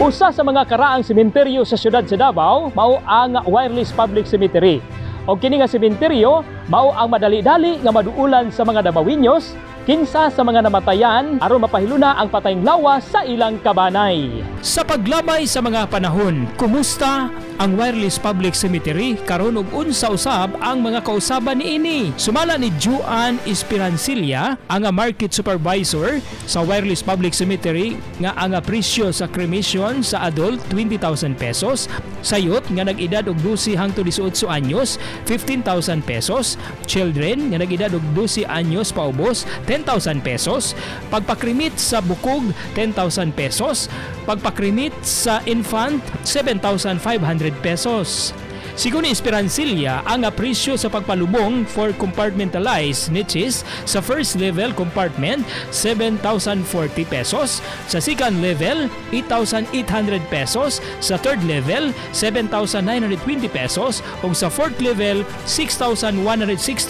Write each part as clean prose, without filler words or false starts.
Usa sa mga karaang sementeryo sa siyudad sa Davao mao ang Wireless Public Cemetery. Og kini nga sementeryo mao ang madali-dali nga maduulan sa mga Davaoeños kinsa sa mga namatayan aron mapahiluna ang patayng lawas sa ilang kabanay. Sa paglamay sa mga panahon, kumusta ang Wireless Public Cemetery karon ug unsa usab ang mga kausaban niini? Sumala ni Juan Esperancilla, ang market supervisor sa Wireless Public Cemetery, nga ang presyo sa cremation sa adult 20,000 pesos, sa youth nga nag-edad og 12 hangtod 18 anyos 15,000 pesos, children nga nag-edad og 12 anyos paubos 10,000 pesos, pagpa-cremate sa bukog 10,000 pesos, pagpa-cremate sa infant 7,500 pesos. Sigon ni Esperancilla, ang presyo sa pagpalubong for compartmentalized niches sa first level compartment 7,040 pesos, sa second level 8,800 pesos, sa third level 7,920 pesos ug sa fourth level 6,160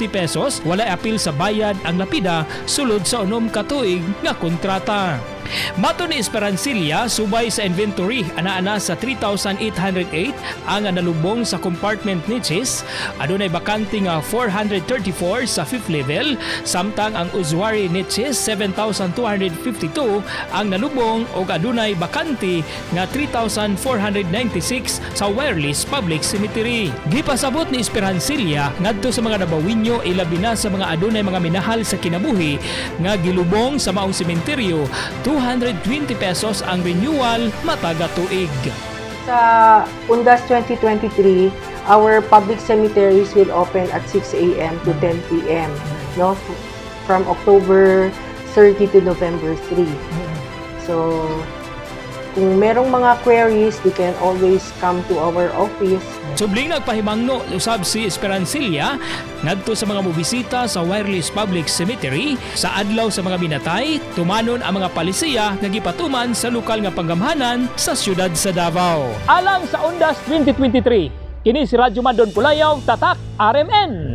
pesos. Wala apil sa bayad ang lapida sulod sa 6 ka tuig nga kontrata. Matod ni Esperancilla, subay sa inventory, ana-ana sa 3,808 ang nalubong sa compartment niches, adunay bakante nga 434 sa fifth level, samtang ang ossuary niches 7,252 ang nalubong ug adunay bakante nga 3,496 sa Wireless Public Cemetery. Gipasabot ni Esperancilla ngadto sa mga Davaoeño, ilabi na sa mga adunay mga minahal sa kinabuhi nga gilubong sa maong sementeryo, 220 pesos ang renewal matag tuig. Sa Undas 2023, our public cemeteries will open at 6 a.m. to 10 p.m., no? From October 30 to November 3. So, kung merong mga queries, they can always come to our office. Subling nagpahimangno usab si Esperancilla ngadto sa mga mobisita sa Wireless Public Cemetery sa adlaw sa mga minatay, tumanon ang mga palisiya nga gipatuman sa lokal nga panggamhanan sa siyudad sa Davao. Alang sa Undas 2023, kini si Radyo Mandon Pulayaw, Tatak RMN.